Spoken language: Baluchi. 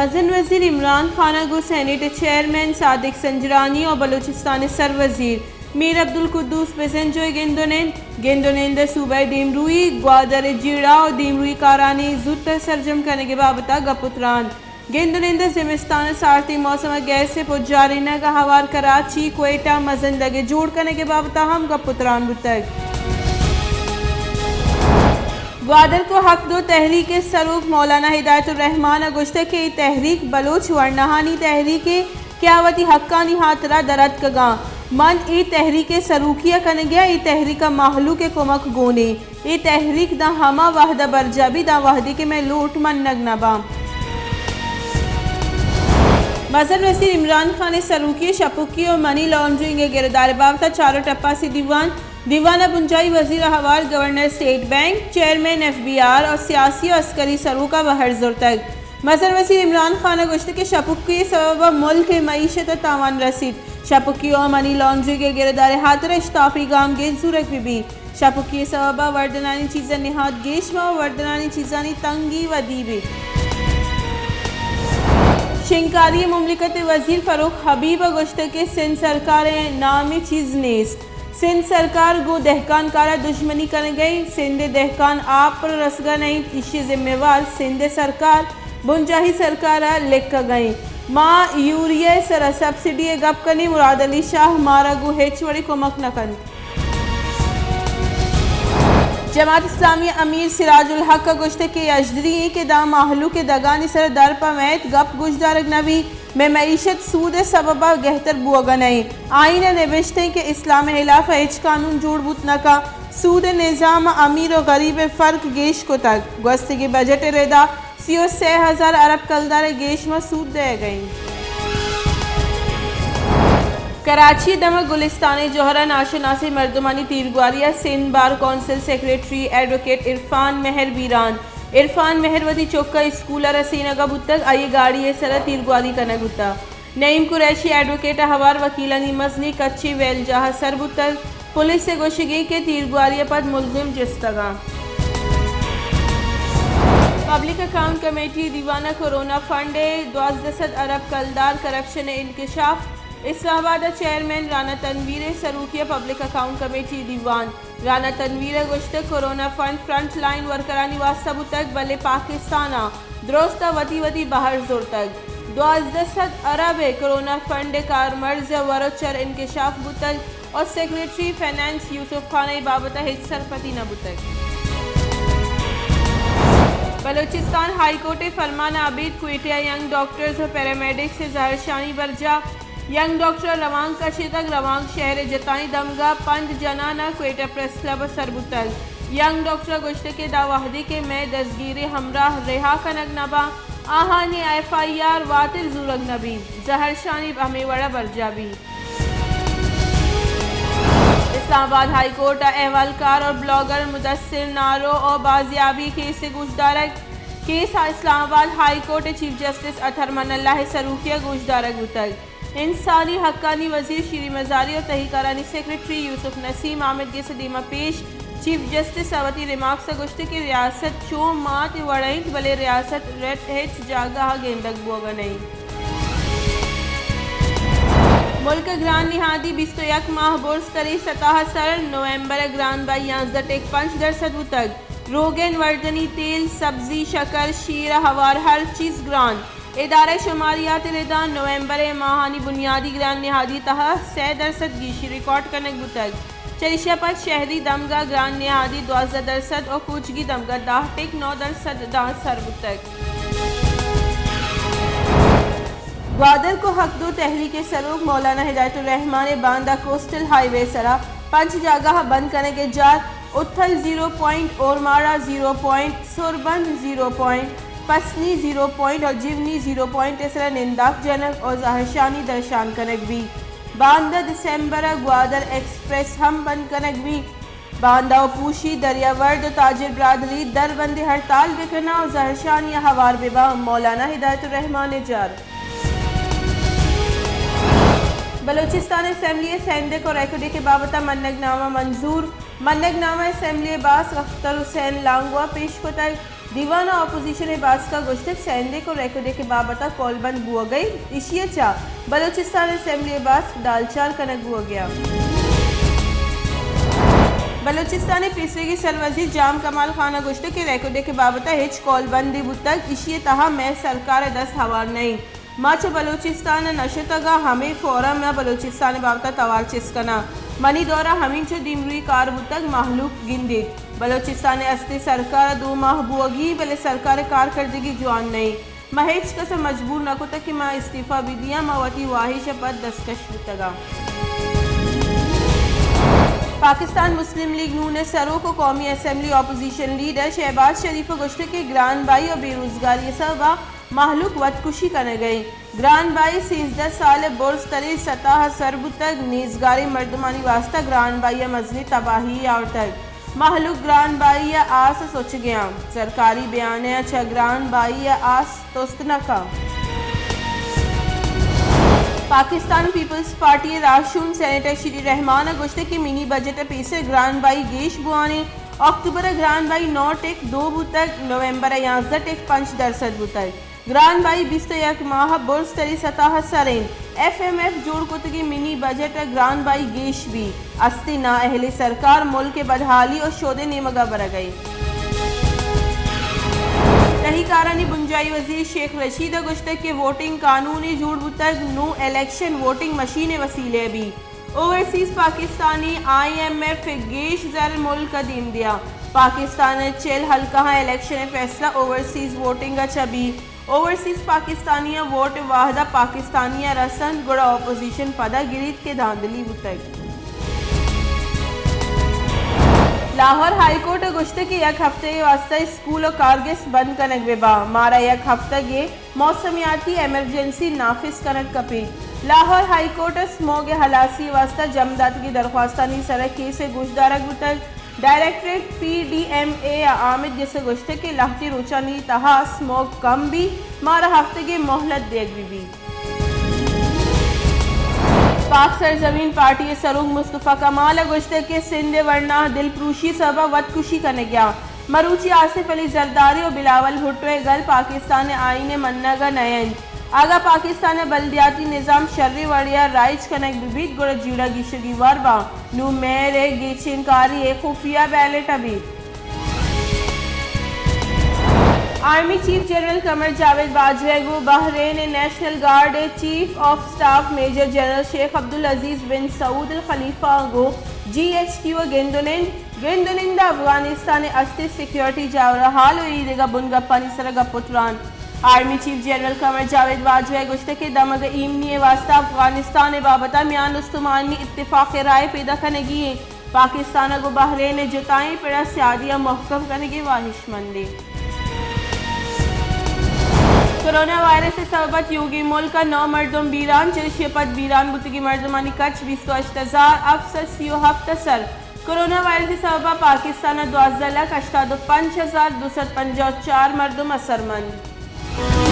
مزن وزیر عمران خان ءَ گوں سینیٹ ءِ چیئرمین صادق سنجرانی ءُ بلوچستان ءِ سر وزیر میر عبدالقدوس بزنجو ءِ گند ءُ نند، گند ءُ نند ءَ صوبہ ءِ دیمروئی، گوادر ءِ جیڑہ ءُ دیمروئی کارانی زوت ءَ سرجم کنگ ءِ بابت ءَ گپ ءُ تران۔ گند ءُ نند ءَ زمستان ءِ سارتیں موسم ءَ گیس ءِ پجارینگ ءَ ہوار کراچی، کوئٹہ مزن دگ ءِ جوڑ کنگ ءِ بابت ءَ ہم گپ ءُ تران بوتگ۔ گوادر کو حق دو تحریک ءِ سروک مولانا ہدایت الرحمان ءَ گوشتگ کہ اے تحریک بلوچ ورناہانی تحریکے کہ آ وتی حقانی ہاترا در اتکگاں۔ من اے تحریک ءِ سروکی ءَ کنگ ءَ آں، اے تحریک ءَ مہلوک ءِ کمک گون ایں۔ اے تحریک داں ہما وہد ءَ برجاہ بیت، داں وہدے کہ مئے لوٹ منگ نہ باں۔ مزن وزیر عمران خان ءِ سروکی ءَ شپکی ءُ منی لانڈرنگ ءِ گرد ءُ بار ءِ بابت ءَ چار ءُ ٹپاسی دیوان، دیوان ءَ بنجاہی وزیر ءُ ہوار governor state bank, chairman F B R ءُ سیاسی ءُ عسکری سروک ءَ بہر زرتگ۔ مزن وزیر عمران خان ءَ گوشت کہ شپکی ءِ سبب ءَ ملک ءِ معیشت ءَ تاوان رسیت، شپکی ءُ منی لانڈرنگ ءِ گرد ءُ بار ءِ ہاترا اشتاپی گامگیج زورگ بہ بیت۔ شپکی ءِ سبب ءَ وردنانی چیز ءِ نہاد گیش باں ءُ وردنانی چیزانی تنگی ودی بیت۔ شنگکاری ءِ مملکت ءِ وزیر فرخ حبیب ءَ گوشتگ کہ سندھ سرکار ءِ نام ءَ چیز نیست۔ سندھ سرکار گوں دہکان کار ءَ دژمنی کنگ ءَ انت۔ سندھ ءِ دہکان آپ ءَ رسگ ءَ نہ انت، ایشی ءِ ذمہ وار سندھ ءِ سرکار، بنجاہی سرکار ءَ لکگ ءَ انت۔ ما یوریا ءِ سر ءَ سبسڈی ءِ گپ کنیں، مراد علی شاہ مارا گوں ہچ وڑیں کمک نہ کنت۔ جماعت اسلامی ءِ امیر سراج الحق ءَ گوشتگ کہ اے اژدری انت کہ داں مہلوک ءِ دگانی سر ءَ در پہ میت گپ گوشدارگ نہ بیت، مئے معیشت سود ءِ سبب ءَ گہتر بوگ ءَ نہ انت۔ آئین ءَ نبشتہ انت کہ اسلام ءِ ہلاف ءَ ہچ قانون جوڑ بوت نہ کنت۔ سود ءِ نظام ءَ امیر ءُ غریب ءِ فرق گیش کتگ۔ گوستگیں بجٹ ءِ ردا سی ءُ سے ہزار ارب کلدار ءِ گیش ماں سود دئیگ ءَ انت۔ کراچی ءِ دمگ گلستان ءِ جوہر ءَ ناشناسیں مردمانی تیرگواری ءَ سندھ بار کونسل ءِ سیکرٹری ایڈووکیٹ عرفان مہر بیران۔ عرفان مہر وتی چک ءَ اسکول ءَ رسینگ ءَ بوتگ، آئی ءِ گاڑی ءِ سر ءَ تیرگواری کنگ بوتگ۔ نعیم قریشی ایڈووکیٹ ءَ ہوار وکیلانی مزنیں کچے ویل جاہ ءَ سر بوتگ۔ پولیس ءِ گوشگ انت کہ تیرگواری ءَ پد ملزم جستگ ءَ انت۔ پبلک اکاؤنٹ کمیٹی ءِ دیوان ءَ کورونا فنڈ ءِ دوازدہ سد ارب کلدار کرپشن ءِ انکشاف۔ اسلام آباد ءَ چیئرمین رانا تنویر ءِ سروکی ءَ پبلک اکاؤنٹ کمیٹی ءِ دیوان۔ رانا تنویر ءَ گوشتگ، کورونا فنڈ فرنٹ لائن ورکرانی واستہ بوتگ، بلے پاکستان ءَ درست ءَ وتی وتی بہر زرتگ۔ دوازدہ سد ارب ءِ کورونا فنڈ ءِ کارمرز ءِ ور ءُ چر انکشاف بوتگ ءُ سیکرٹری فنانس یوسف خان ءَ اے بابت ءَ ہچ سرپدی نہ بوتگ۔ بلوچستان ہائی کورٹ ءِ فرمان ءَ ابید کوئٹہ ءَ ینگ ڈاکٹرز ءُ پیرامیڈکس ءِ زہرشانی برجاہ۔ ینگ ڈاکٹر ءَ روانک کشتگ، روانک شہر ءِ جتائیں دمگاہ پنچ جنان ءَ کوئٹہ پریس کلب ءَ سر بوتگ۔ ینگ ڈاکٹر ءَ گوشتگ کہ داں وہدے کہ مئے دزگیریں ہمراہ رہا کنگ نہ باں، آہانی ایف آئی آر واتر زورگ نہ بیت، زہرشانی ہمے وڑ ءَ برجاہ بیت۔ اسلام آباد ہائی کورٹ ءَ احوالکار اور بلاگر مدثر نارو ءِ بازیابی کیس ءِ گوشدارگ۔ کیس ءَ اسلام آباد ہائی کورٹ ءِ چیف جسٹس اطہر من اللہ ءِ سروکی ءَ گوشدارگ بوتگ۔ انسانی حقانی وزیر شیریں مزاری ءُ تہی کارانی سیکرٹری یوسف نسیم آمید گس ءِ دیما پیش۔ چیف جسٹس ءَ وتی ریمارکس ءَ گوشت کہ ریاست چو مات ءِ وڑ ءَ انت، بلے ریاست رٹ ہچ جاگہ ءَ گندگ بوگ ءَ نہ انت۔ ملک ءِ گران نہادی بیست ءُ یک ماہ برز تریں سطح ءَ سر، نومبر ءَ گران بہ یانزدہ ٹک پنچ درسد بوتگ۔ روگن، وردنی تیل، سبزی، شکر، شیر ءَ ہوار ہر چیز گران۔ ادارہ شماریات ءِ ردا نومبر ءِ ماہانی بنیادی گران نہادی تہا سئے درسد گیشی ریکارڈ کنگ بوتگ۔ چریشی ءَ پد شہری دمگاہ گران نہادی دوازدہ درسد ءُ کوچگی دمگاہ دہ ٹک نو درسد داں سر بوتگ۔ گوادر کو حق دو تحریک ءِ سروک مولانا ہدایت الرحمان ءَ باندا کوسٹل ہائی وے ءِ سرا پنچ جاگہ ءَ بند کنگ ءِ جار، Uthal zero point, Ormara zero point, Surbandar zero point, Pasni zero point اور جیونی زیرو پوائنٹ ءِ سرا ننداک جنگ اور زہرشانی درشان کنگ بیت۔ باندا دسمبر ءَ گوادر ایکسپریس ہم بند کنگ بیت۔ باندا ءُ پوشی، دریاورد ءُ تاجر برادری دربند ہڑتال بہ کناں ءُ زہرشانی ءَ ہوار بہ باں، مولانا ہدایت الرحمان ءِ جار۔ بلوچستان اسمبلی ءَ سیندک ءُ ریکوڈک ءِ بابت ءَ منگ نامہ منظور۔ منگ نامہ اسمبلی ءِ باسک اختر حسین لانگو ءَ پیش کتگ۔ دیوان ءَ اپوزیشن ءِ باسک ءَ گوشتگ، سیندیک ءُ ریکوڈک ءِ بابت ءَ کولبند بوگ ءَ ایں، ایشی ءَ چہ بلوچستان اسمبلی ءِ باسک ڈالچار کنگ بوگ ءَ اَنت۔ بلوچستان ءِ پیسریگیں سروزیر جام کمال خان ءَ گوشتگ کہ ریکوڈک ءِ بابت ءَ ہچ کولبندے بوتگ، ایشی ءِ تہا مئے سرکار ءِ دست ہوار نہ اِنت۔ ما چہ بلوچستان ءَ نہ شتگ ءُ ہمے فورم ءَ بلوچستان ءِ بابت ءَ توار چست کناں۔ منی دور ءَ ہمینچو دیمروئی کار بوتگ، مہلوک گندیت۔ بلوچستان ءِ استیں سرکار ءَ دو ماہ بوگی، بلے سرکار ءِ کارکردگی جوان نہ اِنت۔ ما ہچ کس ءَ مجبور نہ کتگ کہ ما استعفی بہ دیاں، ما وتی واہش ءَ پد دستکش بوتگ آں۔ پاکستان مسلم لیگ نون ءِ سروک ءُ قومی اسمبلی اپوزیشن لیڈر شہباز شریف ءَ گوشتگ کہ گران بہائی ءُ بے روزگاری ءِ سبب ءَ مہلوک وتکشی کنگ ءَ اِنت۔ گران بہائی سیزدہ سال ءَ برز تریں سطح ءَ سر بوتگ، نیزگاریں مردمانی واستہ گران بہائی ءَ مزنیں تباہی آورتگ۔ مہلوک گران بہائی ءِ آس ءَ سچگ ءَ اَنت۔ سرکاری بیانیہ چہ گران بہائی ءِ آس تست نہ کنت۔ پاکستان پیپلز پارٹی ءِ راہشون سینیٹر شیری رحمان ءَ گوشتگ کہ منی بجٹ ءِ پیسر گران بہائی گیش بوان اِنت۔ اکتوبر ءَ گران بہائی نو ٹک دو بوتگ، نومبر ءَ یازدہ ٹک پنچ درسد بوتگ۔ گران بہائی بیست ءُ یک ماہ ءَ برز تریں سطح ءَ سر اِنت۔ ایف ایم ایف جوڑ کتگیں منی بجٹ ءَ گران بہائی گیش بیت۔ استیں نااہلیں سرکار ملک ءِ بدحالی ءُ شودے نیمگ ءَ برگ ءَ اِنت۔ تہی کارانی بنجاہی وزیر شیخ رشید ءَ گوشتگ کہ ووٹنگ قانونے جوڑ بوتگ، نوں الیکشن ووٹنگ مشین ءِ وسیلہ ءَ بیت۔ اوورسیز پاکستانی، آئی ایم ایف ءَ گیش زر ملک ءَ دیم دیا۔ پاکستان ءِ چل حلقہاں الیکشن ءِ فیصلہ اوورسیز ووٹنگ ءَ چہ بیت۔ اوورسیز پاکستانیاں ووٹ ءِ واہدہ پاکستانیاں رسنت، گڑا اپوزیشن پدا گریت کہ دھاندلی بوتگ۔ لاہور ہائی کورٹ ءَ گوشتگ کہ یک ہفتہ ءِ واستہ اسکول ءُ کارگس بند کنگ بہ باں، مارا یک ہفتگ ءِ موسمیاتی ایمرجنسی نافذ کنگ کپیت۔ لاہور ہائی کورٹ ءَ سموگ ءِ ہلاسی ءِ واستہ جم داتگیں درخواستانی سر ءَ کیس ءِ گوشدارگ بوتگ۔ ڈائریکٹریٹ پی ڈی ایم اے ءَ آمید گس ءَ گوشتگ کہ لہتیں روچانی تہا سموگ کم بیت، مارا ہفتگے مہلت دیگ بہ بیت۔ پاک سرزمین پارٹی ءِ سروک مصطفی کمال ءَ گوشتگ کہ سندھ ءِ ورنا دلپروشی ءِ سبب ءَ وتکشی کنگ ءَ اَنت۔ مروچی آصف علی زرداری ءُ بلاول بھٹو ءِ گل پاکستان ءِ آئین ءِ منگ ءَ نہ اَنت۔ اگاں پاکستان ءِ بلدیاتی نظام شریں وڑے ءَ رائج کنگ بہ بیت، گڑا جیڑہ گیشگی وار باں۔ نوں میئر ءِ گیچین کاری ءِ خفیہ بیلٹ ءَ بیت۔ Army chief general Qamar Javed Bajwa ءَ گوں بحرین ءِ نیشنل گارڈ ءِ chief of staff major general Sheikh Abdulaziz بن سعود الخلیفہ ءَ گوں جی ایچ کیو ءَ گند ءُ نند، گند ءُ نند ءَ افغانستان ءِ استیں سیکورٹی جاور حال ءُ ایدگہ بنگپانی سر ءَ گپ ءُ تران۔ Army chief general Qamar Javed Bajwa ءَ گوشتگ کہ دمگ ءِ ایمنی ءِ واستہ افغانستان ءِ بابت ءَ میان استمانی اتفاق ءِ رائے پیدا کنگی اِنت۔ پاکستان ءَ گوں بحرین ءِ جتائیں پڑ ءَ سیادی ءَ مھکم کنگ ءِ واہشمند اِنت۔ کرونا وائرس ءِ سبب ءَ تیوگیں ملک ءَ نو مردم بیران، چریشی ءَ پد بیران بوتگیں مردمانی کچ بیست ءُ ہشت ہزار ہفت سد سی ءُ ہفت ءَ سر۔ کرونا وائرس ءِ سبب ءَ پاکستان ءَ دوازدہ لکھ ہشتاد ءُ پنچ ہزار دو سد پنجاہ ءُ چار مردم اثرمند۔